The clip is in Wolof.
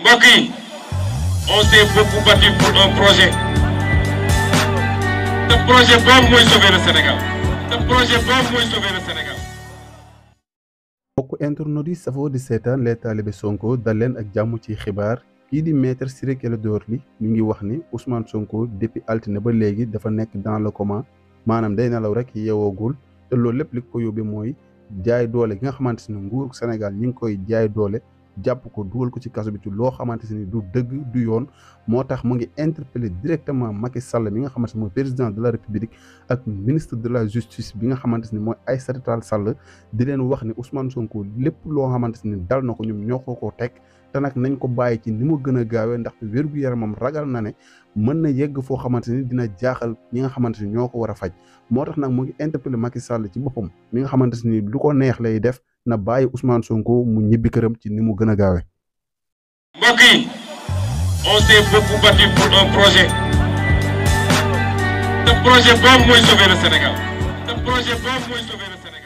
mbokk yi on s'est beaucoup battu pour un projet. te projet boobu mooy sauver le Sénégal. te projet boobu mooy sauver le Sénégal. mbokk internautes yi safoo di seetaan les talibé Sonko dal leen ak jàmm ci xibaar kii di maître Ciré Clédor Ly ñu ngi wax ni Ousmane Sonko depuis altine ba léegi dafa nekk dans le coma maanaam day nelaw rek yeewoogul te loolu lépp li ko yóbbee mooy jaay doole gi nga xamante ne nguuru Sénégal ñi ngi koy jaay doole jàpp ko dugal ko ci kaso bi ci loo xamante ni du dëgg du yoon moo tax mu ngi interpellé directement Macky Sall mi nga xamante ne mooy président de la République ak ministre de la justice bi nga xamante ni mooy Aïssata Tall Sall di leen wax ni Ousmane Sonko lépp loo xamante ni dal na ko ñoom ñoo ko teg te nag nañ ko bàyyi ci ni mu gën a gaawee ndaxte wér-gu-yaramam ragal na ne mën na yegg foo xamante ni dina jaaxal ñi nga xamante ni ñoo ko war a faj moo tax nag mu ngi interpellé Macky Sall ci boppam mi nga xamante ni lu ko neex lay def na bàyyi Ousmane Sonko mu ñibbi këram ci ni mu gën a gaawee. mbokk yi on s'est beaucoup battu pour un projet. te projet boobu mooy sauver le Sénégal. te projet boobu mooy sauver le Sénégal.